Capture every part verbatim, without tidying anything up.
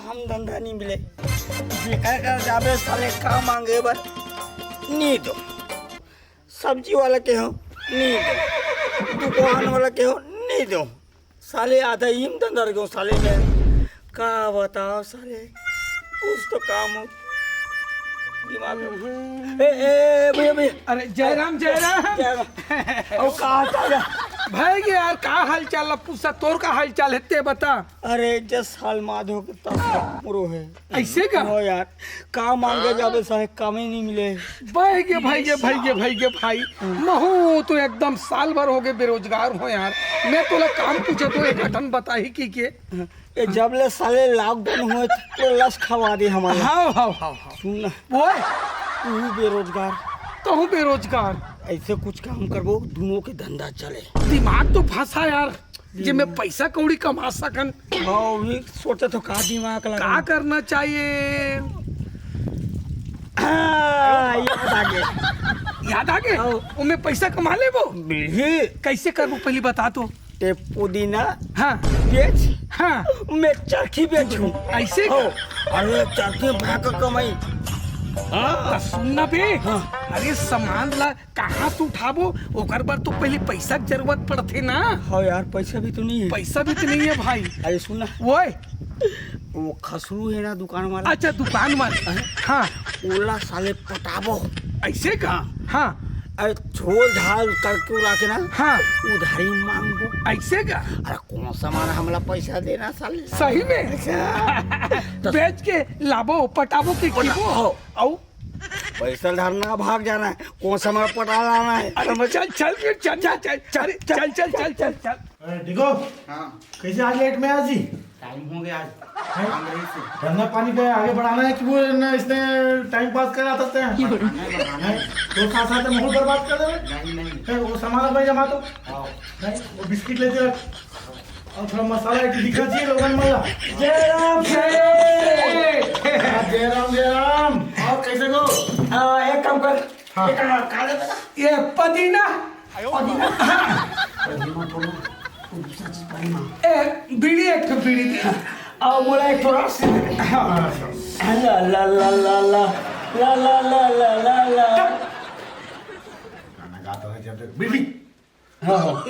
काम धंधा नहीं मिले। जेकर कर जाबे साले काम मांगे बर, नहीं दो। सब्जी वाला के हो, नहीं दो। दुकान वाला के हो, नहीं दो। साले आधा ईम धंधा रखे हो साले में। का बताओ साले, कुछ तो काम हो। दिमाग में। ए, ए, भैया, भैया। अरे, जयराम, जयराम। जयराम। ओ, का हाल चाल है? भाई, ये यार, का हाल चाल है? पूछा, तोर का हाल चाल है, ते बता। अरे, जस हाल माधो के तस मुरो है। ऐसे का? हो यार, काम मांगे जाबे साले, काम ही नहीं मिले। भाई गे, भाई गे, भाई गे, भाई गे, भाई। महू तो एकदम साल भर हो गए बेरोजगार हो यार। मैं तोला काम पूछा तो एक अठन बताही कि के? ए, जब ले साले लॉकडाउन हुए तो लस खवा दे हमारा। हाव, हाव, हाव, हाव। सुन ना। ओए। तू बेरोजगार। तहूँ बेरोजगार। ऐसे कुछ काम करबो, दोनों के धंधा चले। दिमाग तो फंसा यार, जे मैं पैसा कौड़ी कमा सकन। हाँ, वही सोचा तो का दिमाग लगा। का करना चाहिए? हाँ, याद आ गया। याद आ गया? हाँ। ओमे पैसा कमा लेबो? बिल्कुल। कैसे करबो, पहली बता तो। ते पुदीना हाँ। बेच, हाँ। मैं चरखी बेचूं। ऐसे का? हो, अरे चरखी में बड़ा का कमाई। हाँ। तो सुन ना बे, हाँ। अरे सामान ला कहाँ से उठाबो, ओकर बर तो पहले पैसा के जरूरत पड़थे ना। हाँ यार, पैसा भी तो नहीं है। पैसा भी तो नहीं है भाई। अरे सुन ना। ओए। वो खसरू है ना दुकान वाला। अच्छा, दुकान वाला। हाँ। ओला साले पटाबो। ऐसे का? हाँ। अरे झोल झाल करके उड़ा के ना। हाँ। उधारी मांगबो। ऐसे का? अरे कौन सामान हमला पैसा देना साले? सही में? अच्छा। तो बेच के लाबो, पटाबो के पटा-, कीबो? हो। अउ? पैसा धरना भाग जाना है, कौन सामान पटा लाना है। अरे चल, चल फिर, चल, चल, चल, चल, अरे चल, चल, चल, चल, चल, चल। अरे, ठीक हो? हाँ। कैसे आज लेट में आज ही? टाइम हो गया आज। हैं? काम रही से। धंधा पानी पे आगे बढ़ाना है कि वो ना इसने टाइम पास करा सकते हैं? बढ़ाना है, बढ़ाना है। हैं? तो साथ साथ में माहौल बर्बाद कर देवे? नहीं, नहीं। हैं, वो सामान अब जमा तो। हाँ। हैं, वो बिस्किट लेते रह। और थोड़ा मसाला एक दिखना चाहिए लोगन मन ला। जय राम से। हाँ, जय राम, जय राम। और कैसे को? आ, एक काम कर। हाँ। एक काम कर, ये पदीना। पदीना? हाँ। पदीना थोड़ा, वो दूसरा चीज पदीना। ए, बीड़ी एक ठो बीड़ी दे। और बोला एक थोड़ा सी दे। हाँ। ला, ला, ला, ला, ला। गाना गाता है जब तक बीड़ी। हाँ।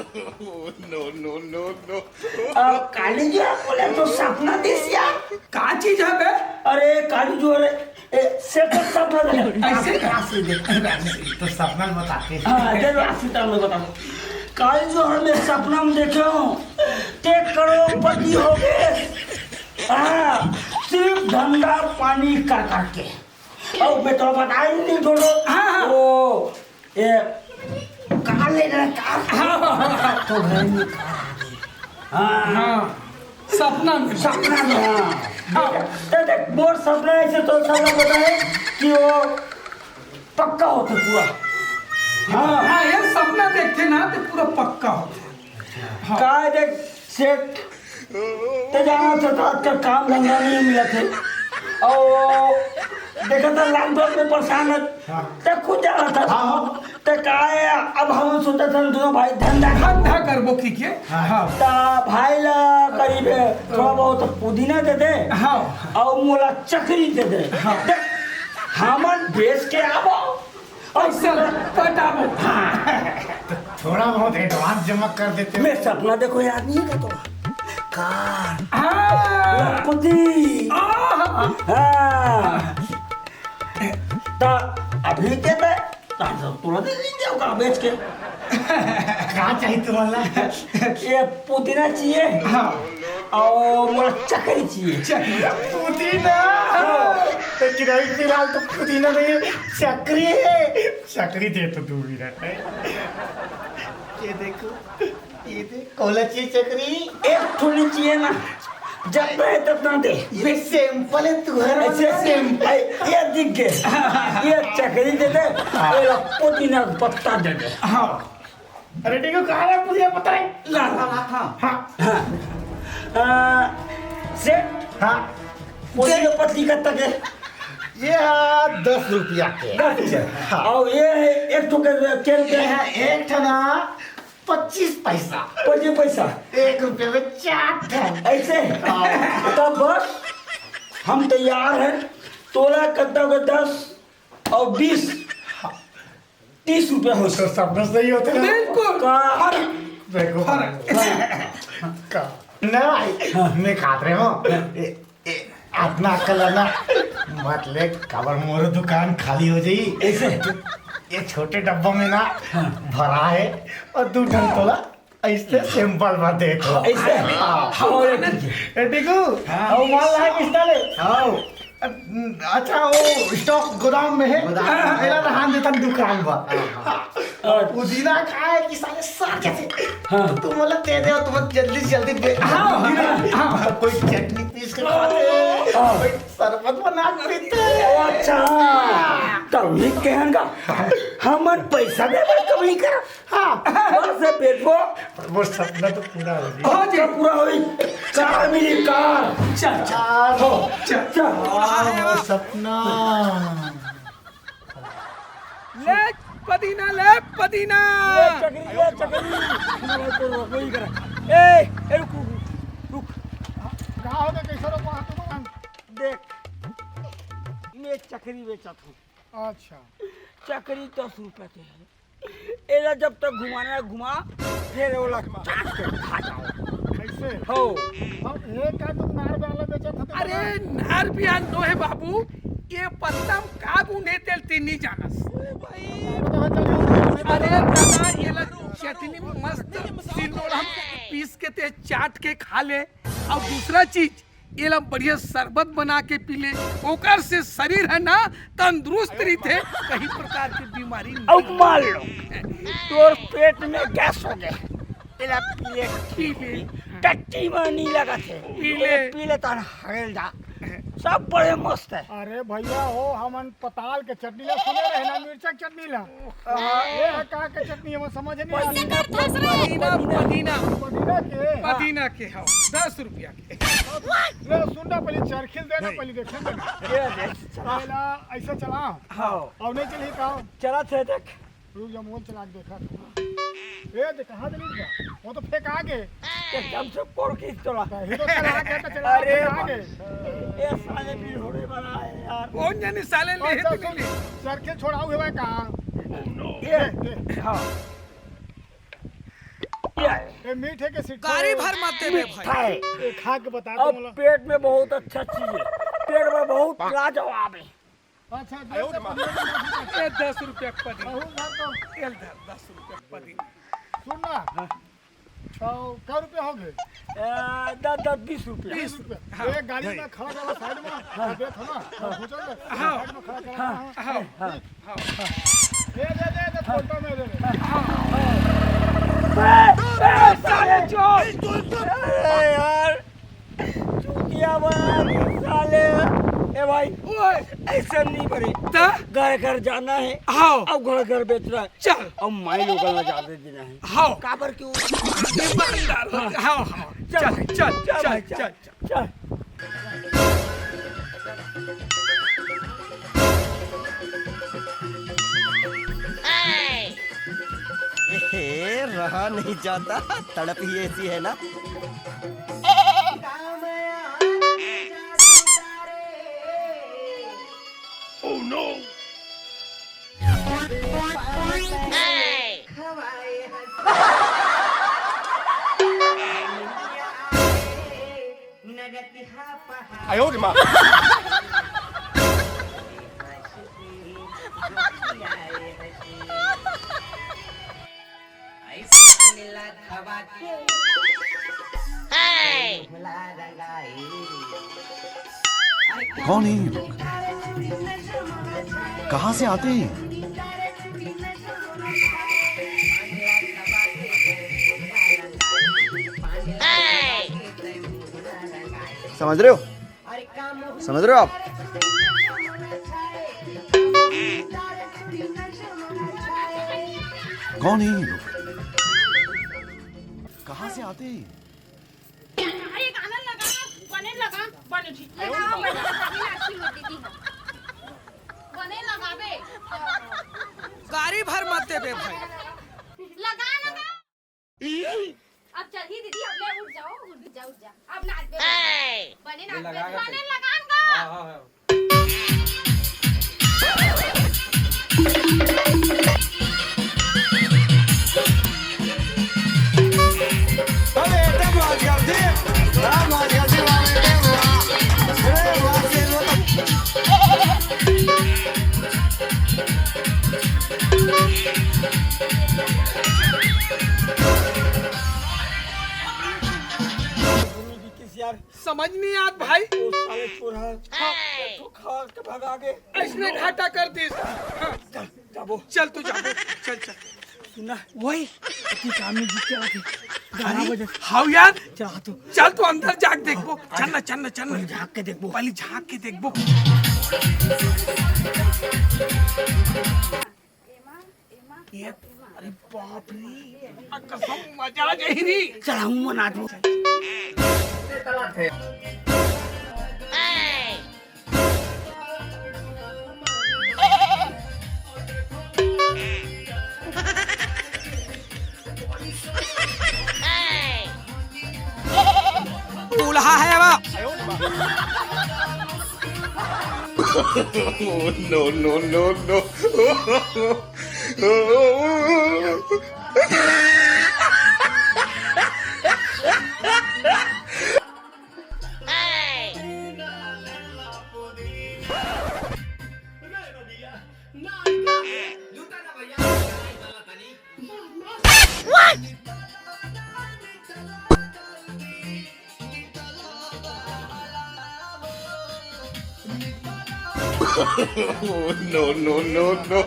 No, no, no, no। आ, काली जी, आप बोले तो सपना दिस यार। का चीज है बे? अरे, काली जी, अरे, ए, से तो सपना दे। ऐसे? राशि दे। राशि तो सपना में बताते हैं। हाँ, दे राशि तो मैं बताऊँ। काली जी, हमें सपना में देखे हो, ते करोड़पति हो गए। हाँ, सिर्फ धंधा पानी कर करके। और मैं तो बताई नहीं छोड़ो। हाँ, हाँ। वो, ये, कार ले रहा है, कार। हाँ, हाँ, हाँ। तो घर में कार आ गई। हाँ। हाँ। सपना में। सपना में, हाँ। हाँ। तो देख, मोर सपना ऐसे तो सपना पता है कि वो पक्का होते पूरा। हाँ। हाँ, ये सपना देखते ना तो पूरा पक्का होते। हाँ। का देख, सेठ, ते जाना तो, तो आजकल काम धंधा नहीं मिला थे। और देखा था लॉकडाउन में परेशान है। हाँ। ते खुद जाना था। हाँ, हाँ। ते का है, अब हम सोचा था दोनों भाई धंधा करबो। धंधा करबो की के? हाँ। हाँ। ता भाई ला करीब थोड़ा बहुत पुदीना दे दे। हाँ। और मोला चकरी दे दे। हाँ। ते हमन बेच के आबो। पैसा पटाबो। हाँ। तो थोड़ा बहुत एडवांस जमा कर देते हो। मैं सपना देखो याद नहीं है क्या तुम्हें? कार। हाँ। लखपति। हाँ। हाँ। तो अभी के मैं, तो हम सब तुरंत ही लेंगे, ओकरा बेच के। का चाहिए तुम्हारा? ये पुदीना चाहिए। हाँ। और मोला चकरी चाहिए। चकरी? पुदीना? हाँ। तो किनारे फिलहाल तो पुदीना नहीं है, चकरी है। चकरी दे तो दो मिनट है। ये देखो, ये देख, कौन सी चकरी? एक ठो नहीं चाहिए ना, जितना है उतना दे। ये सैंपल है तुम्हारा, ऐसे सैंपल। ये दिख गए, ये चकरी दे दे, हाँ। ये लो पुदीना का पत्ता दे दे। हाँ। अरे ठीक है, कहाँ है पुदीना पत्ता है? ला, ला, ला, हाँ। हाँ। हाँ। आ, सेठ, हाँ। पुदीना पत्ती कब तक है? ये है दस रुपया के। दस रुपया। हाँ। और ये है एक ठो के, के ये रुपया? है एक ठो ना, पच्चीस पैसा। पच्चीस पैसा। एक रुपये में चार ठन। ऐसे? हाँ। तब बस? हम तैयार हैं। तोला कत्ता के दस और बीस, तीस रुपया हो। तो सब में सही होते हैं। बिल्कुल। का? फर्क। देखो। फर्क। का? ना भाई, हाँ। मैं खात रहे हूँ। ए, ए, अपना अक्कल है ना, मत ले, काबर मोर दुकान खाली हो जाई। ऐसे? ये छोटे डब्बा में ना हाँ। भरा है और दू ठन तोला ऐसे सैंपल में दे दो। ऐसे? हाँ। हाँ, ये ठीक है। ए, टिकू, हाँ। और माल लाए किसने ले? हाँ। अच्छा, वो स्टॉक गोदाम में है। गोदाम में। एला रहन देतन दुकान पर। हाँ, हाँ। और पुदीना का है कि साले सर जैसे। हाँ। तू बोला दे दे, तुम जल्दी से जल्दी दे। हाँ, हाँ, हाँ। कोई चटनी पीस के खाते, हाँ। कोई शरबत बना के पीते। अच्छा, तब ये कहन का हमन पैसा दे बर कमाई कर। हाँ। बस है बेटो। वो सपना तो पूरा हो गया। हाँ जी, पूरा होई। कार मिली, कार। चल, चल। कार। हो। चल, चल। हाँ, वो सपना। ले पदीना, ले पदीना। ले चकरी, ले चकरी। ना भाई, तो वही कर। ए, ए, रुक, रुक, रुक। का हो गया, कैसे रोको हाथ में? देख, मैं चकरी बेचत हूँ। अच्छा। चकरी दस रुपया के है। एला जब तक घुमाना है, घुमा, फिर ओला चाट के खा जाओ। कैसे? हो। अब ये का तुम नार वाला बेचत हते? अरे, नार बिहान नो है बाबू, ये पत्ता म का बुने तेल ते नहीं जानस। अरे दादा, ये ला चटनी मस्त सिंदोड़ा म पीस के ते चाट के खा ले। और दूसरा चीज, एला बढ़िया शरबत बना के पी ले, ओकर से शरीर है ना तंदुरुस्त रहिथे, कहीं प्रकार की बीमारी नहीं। अब मान लो, तोर पेट में गैस हो गया, एला पी ले, पी ले। टट्टी में नहीं लगत है, पी ले। पी ले, तन हगल जा, सब बड़े मस्त है। अरे भैया हो, हमन पताल के चटनी ला सुने रहे ना, मिर्चा के चटनी ला। हाँ। ये है का के चटनी, हम समझ नहीं आ रही। पदीना, पदीना। पदीना के? पदीना के, हाँ, दस रुपया के। ले, सुन ना, पहले चरखिल दे ना, नहीं। पहले देखे ना। ये दे, चला। पहला ऐसे चला। हाँ। और नहीं चली का? चला थे देख। रुक जा, मोबाइल चला के देखा। ए, दे, कहाँ चली गया? वो तो फेंका के। एकदम से पोर खींच चला। कहीं तो चला के, तो चला अरे फेंका के। ये साले भी होने वाला है यार। कौन जाने साले ले अच्छा, तो सुन, नहीं ले। चरखिल छोड़ाऊ है भाई कहाँ? ये, दे, दे। हाँ। ये है। ए, मीठे के सिट्ठा गाड़ी है। भर मत देबे भाई। मीठा है। ए, खा के बता अब दो, बोला। पेट में बहुत अच्छा चीज है, पेट में बहुत लाजवाब है। अच्छा, दे दे, पन्द्रह रुपया। ए, दस रुपया के पदीना। बहुत धर तो। ए, धर, दस रुपया के पदीना। सुन ना। हाँ। तो कै रुपया हो गए? ए, दस, दस, बीस रुपया। बीस रुपया। हाँ। ए, गाड़ी में खड़ा करा साइड में। हाँ। दे थो ना। हाँ। घुसल दे। हाँ। साइड में खड़ा करा। हाँ। हाँ। हाँ। हाँ। दे, दे, दे, दे, फोटो में दे दे। ए, ए, साले चोर। ए, यार, चूतिया बना दी साले। ए भाई, ओए। ऐसे नहीं बनी। त? घर घर जाना है। हाँ। अब घर घर बेचना है। चल। अब माई लोगन ला जाने देना है। हाँ। काबर क्यों? ईमानदार हो। हाँ। हाँ, हाँ। चल, चल, चल, चल, चल, चल, चल। चल। ए, रहा नहीं जाता, तड़प ही ऐसी है ना। Oh no! कौन है ये लोग? कहाँ से आते हैं? समझ रहे हो? समझ रहे हो आप? कौन है ये लोग? कहाँ से आते हैं? अरे, गाना लगा, बने लगा, बने ठीक। लगाओ, बने लगा, अच्छी होती थी। बने लगा बे। गाड़ी भर मत देबे भाई। लगा, लगा। अब चल ही दीदी, अब ले उठ जाओ, उठ जा, उठ जा। अब नाच बे। बने नाच बे। बने लगा, लगा। पूरा खा, खा के भगा के। इसने घाटा कर दिस। हाँ। चल, जाबो। चल तू जाबो। चल, चल। सुना, वही। इतनी काम में जीत के आके। गाना अरे, बजे। हाउ यार। चला तू। चल तू अंदर जाके देखबो। चल ना, चल ना, चल ना। पहले झांक के देखबो। पहले झांक के देखबो। ये, अरे बाप रे, आ कसम मजा आ जाही रे। चल, हम मना दो। दूल्हा है अब। No, no, no, no. No, no, no, no.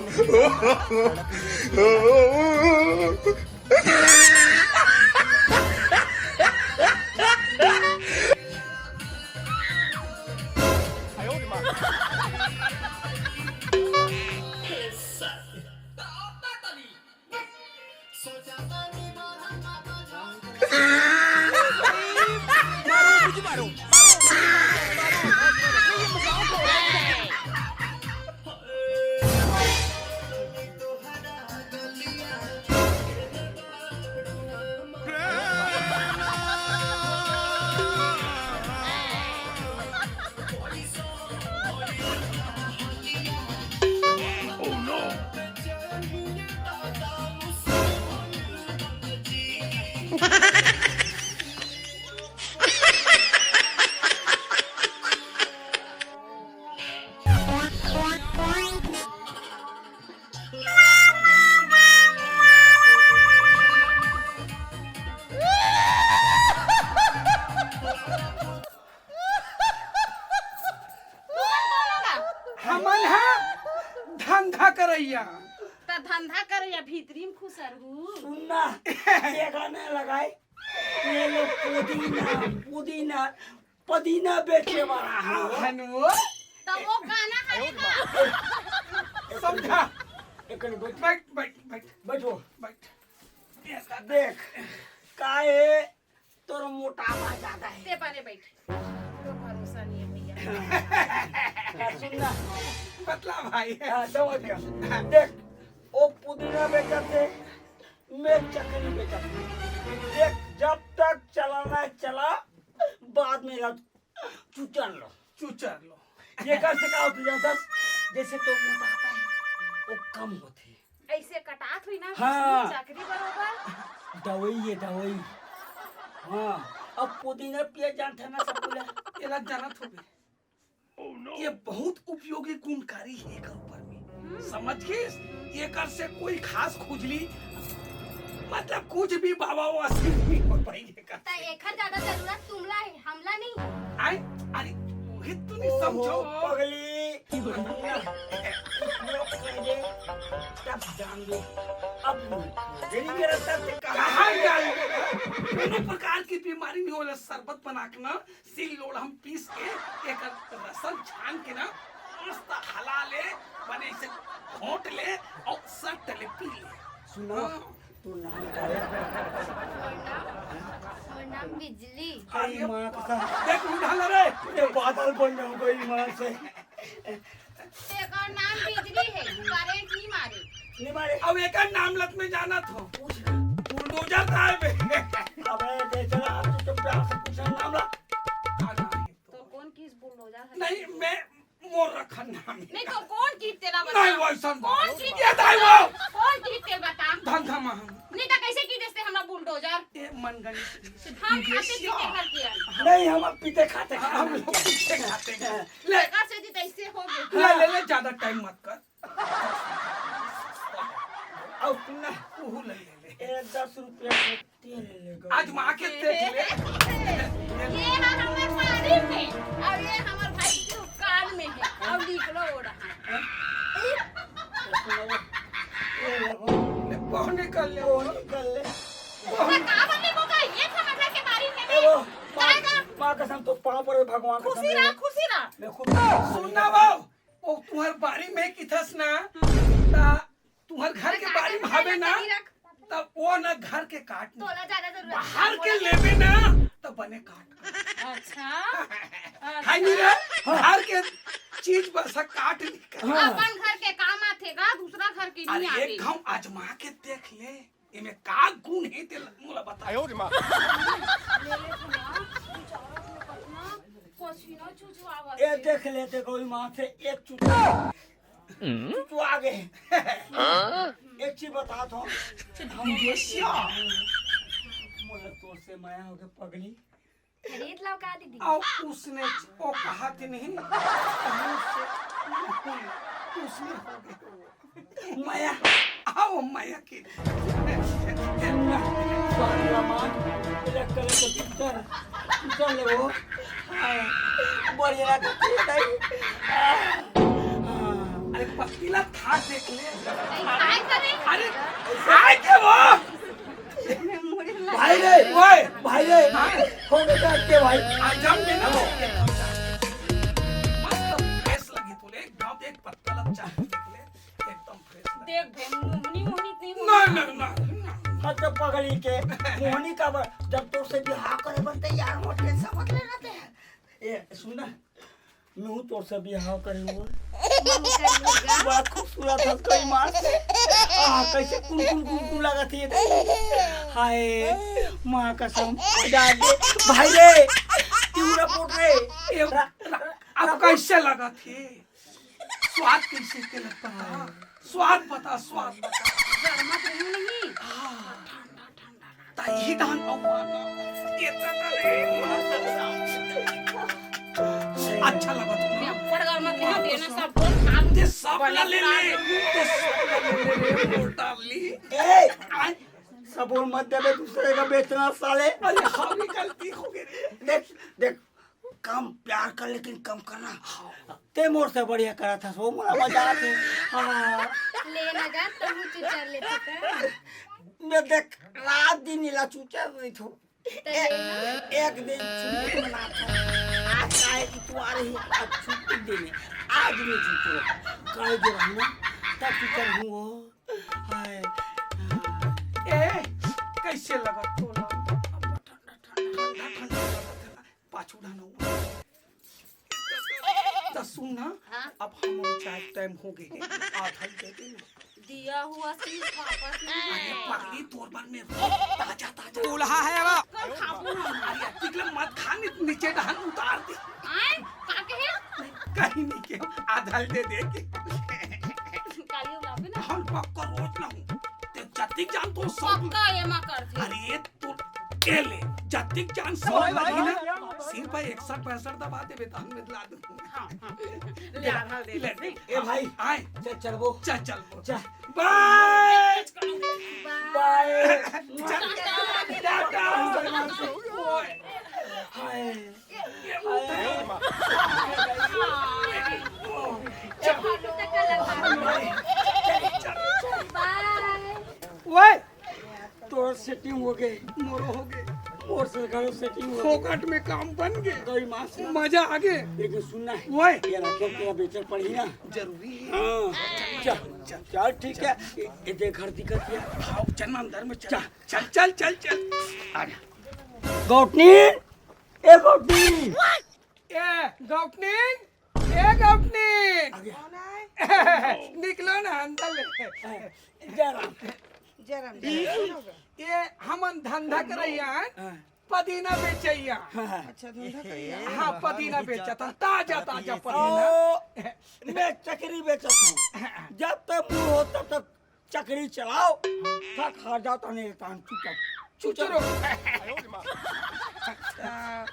हमन ह धंधा करइया। त धंधा करइया भीतरी म खुसरहू। सुन ना, ये गाना लगाए, ये लो पुदीना, पुदीना, पुदीना बेचे वाला है। हनु। त वो गाना है का? समझा। एक मिनट बैठ। बैठ, बैठ, बैठ। बैठो। बैठ। देख, काहे तोर मोटापा ज्यादा है। ते बने बैठ। तो भरोसा नहीं है भैया। हाँ, सुन ना। पतला भाई है। हाँ, समझ गया। देख, वो पुदीना बेचत हे, मैं चकरी बेचत हूँ। देख, जब तक चलाना है चला, बाद में ला चुचर लो। चुचर लो। ये कर से का होता है, जैसे तो मोटापा है, वो कम होते। ऐसे कटात हुई ना, हाँ। चकरी बरोबर। दवाई ये, दवाई। हाँ, अब पुदीना पिए जानते ना सब लोग। एला जानत होबे। ये बहुत उपयोगी गुणकारी है एकर ऊपर में। हम्म। समझ गेस? एकर से कोई खास खुजली, मतलब कुछ भी बाबा वासी नहीं हो पाई एकर त से। एकर ज्यादा जरूरत तुमला है, हमला नहीं। आय, अरे, मोहित तू नहीं ओहो, समझो। पगली। तब जान लो। अब मेरी मेरा तब कहाँ जान लो? कोनो प्रकार की बीमारी नहीं होला, शरबत बना के ना, सिल लोढ़ा म पीस के एकर रसन छान के ना मस्त हला ले, बने से घोंट ले अउ सट ले पी ले। सुनो, हाँ। तू नाम का है? मोर नाम बिजली। अरे माँ का देख उठा ले रे। ये बादल बन जाऊंगा ईमान से। तेकर नाम बिजली है, करंट नहीं मारे। नहीं मारे। अब एकर नाम लत में जाना था। पूछ ना। बुलडोजर का है बे। अबे बेचारा, आप तो प्यार से पूछा नाम ला। का नाम है? तो कौन किस बुलडोजर है? नहीं, मैं मोर रखन नाम है। नहीं तो कौन किस तेला बता? नहीं, वो ऐसा कौन किस ये दाई वो। कौन किस तेल बता? धंधा महंगा। नहीं तो कैसे की देते हमरा बुलडोजर? ये मनगनी। हम खाते पीते घर के हैं। नहीं, हम अब पीते खाते हम लोग पीते खाते हैं। ले। एकर से जी तैसे हो गए। ले, ले, ले, ज्यादा टाइम मत कर। अब सुन ना, उहू ले ले। ए, दस रुपया के तेल ले गए। आजमा के देख ले। ये है हमर मारी में, और ये हमर सुन ना वो, वो तुहर बारी में किथस ना, ता तुहर घर के बारी में हवे ना, तब वो ना घर के काट नहीं। तोला ज्यादा जरूरत बाहर के लेबे ना, तब बने काट। अच्छा। खाई नहीं रे, घर के चीज बस काट नहीं कर। अपन घर के काम आथे का, दूसरा घर के नहीं आवे। एक घाव आजमा के देख ले, एमे का गुण हे ते मोला बता। ले ले थोड़ा, बेचारा के पसीना चुचुआवत ए हे। देख ले ते गौरी माँ से एक चुचुआ। चुचुआ गे। एक चीज बता तो। मोला तोर से मया होगे पगली। खरीद लो का दीदी? अउ उसने ओ कहा थी नहीं, उसने हो गया। मया, आओ मया के। बांगला मान, black color का चूतर, चूतर ले वो। हाय, बढ़िया लगता है भाई। अरे पतीला था देख ले। काय करे? अरे काय के वो? भाई रे, ओए, भाई रे, हो गया के भाई। आ जाम के ना हो। मस्त fresh लगी तोले, एकदम एक पत्ता लग चाहे देख ले, एकदम fresh लगी। देख बे, मोहनी, मोहनी इतनी ना, ना, ना, ना। हद पगली के, मोहनी का बर, जब तोर से बिहाव करे बर तैयार हो, tension मत लेना ते। ए, सुन ना, नू तोर से बिहाव करे हो। बड़ा खूबसूरत हस कई मार से। आ, कैसे कुन कुन कुन कुन लागत हे। हाय, माँ कसम, मजा आ गया। भाई रे, क्यों ना पोट रे? ए, रा-, रा-, अब कैसे लागत हे? स्वाद कैसे के लगता है? स्वाद बता, स्वाद बता। गरमा तो नहीं। हाँ। त इही डाहन अउ मारना। ये त तले। अच्छा लगा तुमने। बड़ गरमा के देना सब बोल खा। ते सब ला ले ले। ते सब ला ले ले, मोटा ली। ए, आज सबोर मत देबे दूसरे का बेचना साले। अरे, हमारी गलती हो गई रे। देख, देख, कम प्यार कर, लेकिन कम करना। ते मोर से बढ़िया करत हस, वो मोला मजा आथे। हाँ। ले ना जा, तहूँ चुचर लेथे का? मैं देख, रात दिन इला चुचर रही थू। त ले ना। एक दिन छुट्टी मनात हूँ। आज का इतवार ही, आज छुट्टी दिन है। आज नहीं चुचर। कल जो रहना, तब चुचर हूँ वो। हाय। ए, कैसे लगा तोला? ठंडा, ठंडा, ठंडा, ठंडा, ठंडा। पाछू ढाना हुआ। त सुन ना, हाँ? अब हम चाय टाइम हो गए हैं, आधा ही दे दे ना। दिया हुआ चीज वापस नहीं अरे आएगा। पगली, तोर बर में ताजा ताजा। दूल्हा है अब। कल खाबू ना। अरे टिकले मत खा, नी-, नीचे ढान उतार दे। आए? का कहे? कहीं नहीं के, आधा ही दे दे के। काली उलापे ना। हम पक्का रोज ना हूँ। ते जतिक जान तो सब पक्का ये मा कर दे। अरे तो ए ले, जतिक जान सौ भाई, भाई, लगी ना, भाई, भाई, भाई, सिर पे इकसठ पैंसठ दबा देबे, त हम मिला दूं। हाँ, हाँ। ले, आधा दे ले, दे। ए भाई, आए। चल, चलबो। चल, चलबो। चल। बाय। बाय। चल, टाटा। ओए। हाय। बाय। तोर सेटिंग हो गए, मोरो हो गए, मोर से घलो सेटिंग हो गए। फोकट में काम बन गए। गई माँ से। मजा आ गए। लेकिन सुनना है, ओए। ये रखे तेरा बेचर पड़ी ना। जरूरी है। हाँ। चल, चल, चल, ठीक है। ये, ये देख घर दिखत है। हाँ, चल ना अंदर में चल। चल। चल, चल, चल, चल। आ जा। गौटनी, ए गौटनी। ए, गौटनीन, ए गौटनीन। आ गया। निकलो ना, अंदर ले। जय राम। जय राम, जय राम। ये हमन धंधा करइया हन, हाँ। पदीना बेचइया। हाँ। अच्छा, धंधा करइया। हाँ, पदीना बेचत हन, ताजा, ताजा पदीना। ओ, मैं चकरी बेचत हूँ। जब तक मुंह हो, तब तक चकरी चलाओ, थक हार जाओ, तने तान चुचर, चुचरो। आ,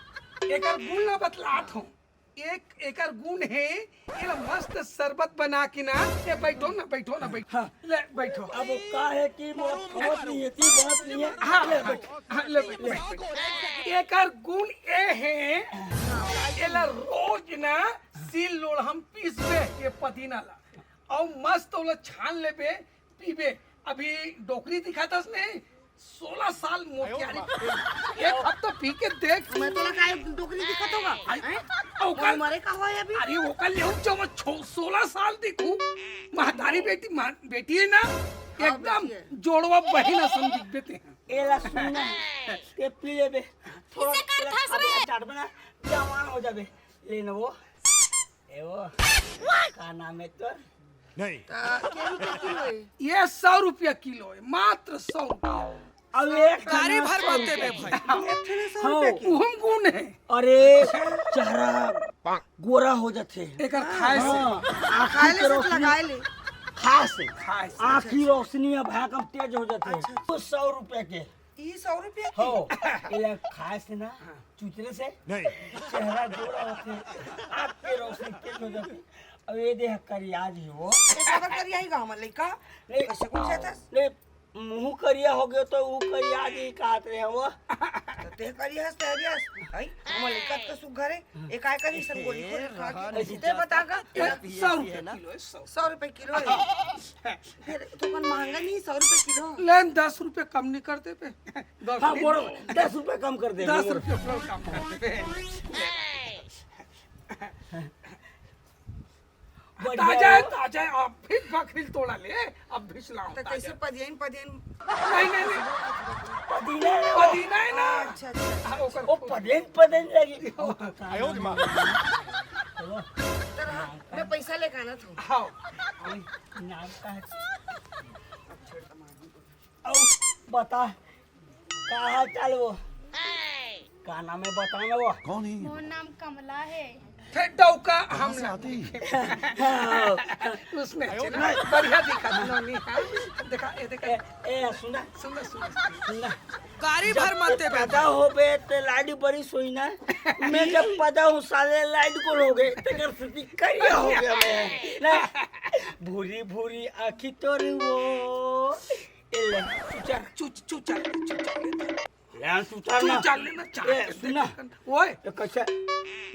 एकर गुण ला बतलात हूँ। एक एकर गुण हे, एला मस्त शरबत बना के ना, ए, बैठो ना, बैठो ना, बैठो। हाँ। ले, बैठो। अब का है कि मोर खवत नहीं है, ती बात नहीं है। हाँ, ले, बैठो। हाँ, ले, बैठो। एकर गुण ए हे, एला रोज ना सिल लोढ़ा म पीसबे, ये पदीना ला। अउ मस्त ओला छान लेबे, पीबे। अभी डोकरी दिखातस नहीं, सोलह साल मोतियारी। एक हफ्ता पी के देख। मैं तोला काय डोकरी दिखत होगा? आई, हैं? ओकर मरे का होय अभी? अरे, ओकर ले उठ जाओ, छो-, सोलह साल दिखू। महतारी बेटी, मा-, बेटी है ना, हाँ, एकदम बेटी है। जोड़वा बहिन असन दिखबे ते। एला सुन ना, ते पी लेबे। थोड़ा इसे कर तेला थस खाबे रे। ना, चाटबे ना, जवान हो जाबे। ले ना वो। ए वो, का नाम है तोर? नहीं। त के रुपया किलो है? ये सौ रुपया किलो है, मात्र सौ रुपया। अब एक गाड़ी भर मत देबे भाई। एक ठे सौ हाँ। रुपया किलो। उहम गुण है। अरे, चेहरा गोरा हो जाथे। एकर खाए से। हाँ, आँखी खाए ले के से रोशनी, लगाए ले। खाए से। खाए से। आँखी रोशनी अब है कम तेज हो जाथे। अच्छा। तो सौ रुपया के। ई सौ रुपया के? हो, एला खाए से ना, हाँ। चुचरे से, नहीं। चेहरा गोरा होथे, आँख के रोशनी तेज हो जाथे। अब ये देह करिया जी हो। ये काबर करिया ही गा हमर लइका? नहीं। कैसे कुछ जाता? नहीं, मुँह करिया हो गयो तो वो करिया जी कहत रहे हो। तो ते करिया हस, ते हरिया हस। भाई, हमर लइका तो सुघर है। ये काय करी सन गोली खोल खा के? रहन सीधे बता का। ये सौ रुपया किलो है, सौ। सौ रुपया किलो है। फिर तो कौन महंगा नहीं, सौ रुपया किलो। लेन दस रुपया कम नहीं कर देबे। दस हाँ, नहीं। बोलो, दस रुपया कम कर दे, दस बोलो। रुपया कम कर देबे। बढ़िया ताजा है, हो। ताजा है, अब भी बकरी तोड़ा ले, अब भी लाओ तो ताजा। कैसे पदियन, पदियन? नहीं, नहीं, नहीं। पदीना है वो। पदीना है ना। अच्छा, अच्छा। हाँ, ओकर ओ, पदेन, पदेन लगी। आयो रे माँ। चलो। तो रहा, मैं पैसा लेके आना था। हाँ। नाम का है? अब बता, का हाल चाल वो? का नाम है, बता ना वो? कौन है? मोर नाम कमला है। थे डौका हम कहाँ से ना आती? उसमें आयो ना। बढ़िया दिखा नोनी, हाँ। देखा, ये देखा। ए, ए, सुना। सुना, सुना, सुना। सुना। गाड़ी जब भर मत दे पैदा बेटा। होबे ते लाड़ी बड़ी सोई ना। मैं जब पैदा हूँ साले लाइट गोल हो गए, तेकर सेती करिया हो गया मैं। ना। भूरी भूरी आँखी तोर वो। ए ले, चुचा, चुचा, चुचा, चुचा। ले, सुतार ना। चुचा लेना, चाट ए, के सुन ना। देख। ओए। ए, कैसे?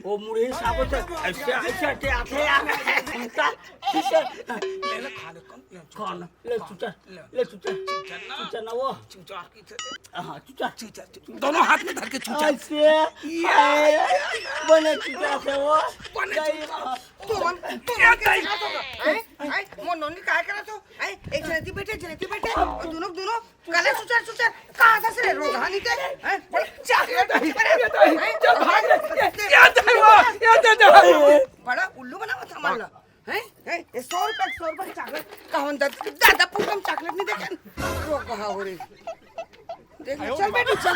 वो मुरही साबुत है। ऐसे, ऐसे, ऐसे आते यार। सुता, सुता। ले, ले, खा ले, कौन? ले, कौन? ले, सुतार। ले। ले, सुतार। सुतार ना। सुतार ना वो। सुतार की थे। हाँ, सुतार। सुतार, सुतार। दोनों हाथ में धर के सुतार। ऐसे। ये। आए, बने सुतार से वो। बने गई। सुतार। कौन? कौन? क्या कौन? ताई? हैं? हैं? मोर नोनी काय करत हो? हैं? एक जने ती बैठे, एक जने ती बैठे। और दोनों, दोनों काले सुचार सुचार, कहाँ से रे रोगहानी के? हैं? बड़ा चाकलेट, ये तो, अरे, ये तो, हैं? चल भाग रे, ये, ये तो, ये तो, ये तो। बड़ा उल्लू बनावत हमन ला। हैं? हैं? ये सौ रुपया, सौ रुपया के चाकलेट, कहन दा-, दादा पूरम चाकलेट नहीं देखे। रोगहा हो रे। देख, चल बेटी, चल।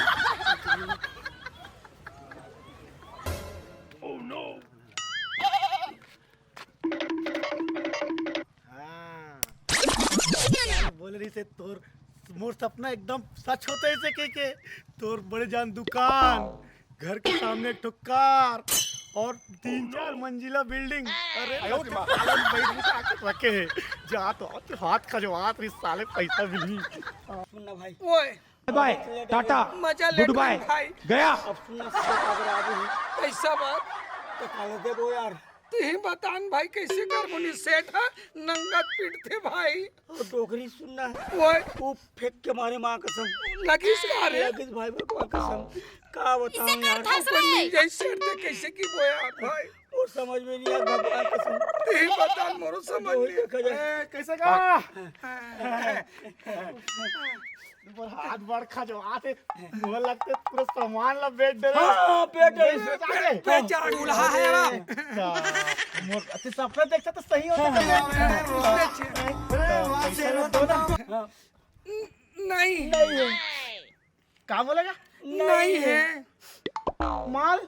हाँ। बोल रही से तोर मोर सपना एकदम सच होता है इसे कह के। तोर बड़े जान दुकान, घर के सामने एक ठो कार और तीन चार मंजिला बिल्डिंग। अरे, आयो रे माँ। सालन बैठ के आके रखे है। जा तो हाथ खजवात रही साले पैसा भी नहीं। सुन ना भाई। ओए। बाय, टाटा, मजा ले गुड बाय, भाई। गया। अब सुन ना, सेठ अगर आ गई। कैसा बात? तो काले देबो यार। तिही बतान भाई, कैसे करबो नी सेठ ह? नंगत पीटथे भाई। ओ डोकरी सुन ना। ओए। वो फेंक के मारे माँ कसम। लगिस का रे? लगिस भाई, माँ कसम। का बताऊं यार। ऊपर मिल जाए सेठ ते कैसे की बोया भाई? वो समझ में नहीं आ भगवान कसम। तिही बतान मोरो समझ में। देखा जाए। ए, कैसे का? हाँ। ऊपर हाथ बार खा जो आते, मुझे लगते पूरा सामान ला बेच दे रहे। हाँ, बेच दे रहे। बेच दे रहे। दूल्हा है ना। अच्छा, मोर, अच्छा, सपना देखता तो सही होता। हाँ, हाँ, हाँ। अरे, वहाँ से पैसा दो ना। हाँ। नहीं। नहीं है। का बोलेगा? नहीं है। माल?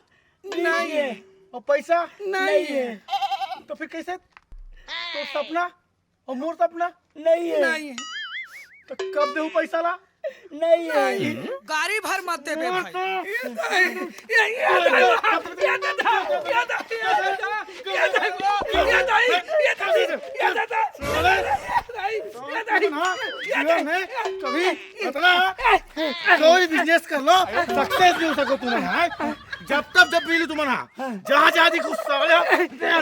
नहीं है। और पैसा? नहीं है। तो फिर कैसे? तो सपना? और मोर सपना? नहीं है। नहीं है। तो कब देहू पैसा ला? नहीं है। नहीं। गाड़ी भर मत देबे भाई। ये दाई, ये, ये दाई, ये दाई, ये दाई, ये दाई, ये दाई, ये दाई, ये दाई, ये दाई, ये दाई, ये दाई, ये दाई। जीवन में कभी इतना कोई बिजनेस कर लो, सक्सेस नहीं हो सको तुम, हाँ? जब तब जब मिली तुम, हाँ? जहाँ जहाँ दिखो साले, हाँ?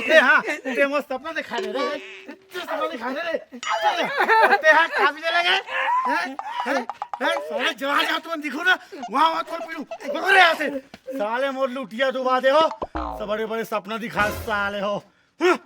ते, हाँ, ते मस्त सपना दिखा दे रहे, ते सपना दिखा दे रहे। ते, हाँ, कहाँ भी चले गए? हैं? हैं? हैं? साले जहाँ जहाँ तुमन दिखो ना, वहाँ वहाँ तोड़ पीटू। पकड़ो रे यहाँ से। साले मोर लुटिया डुबा दे हो। सब बड़े बड़े सपना दिखा साले हो। हम्म।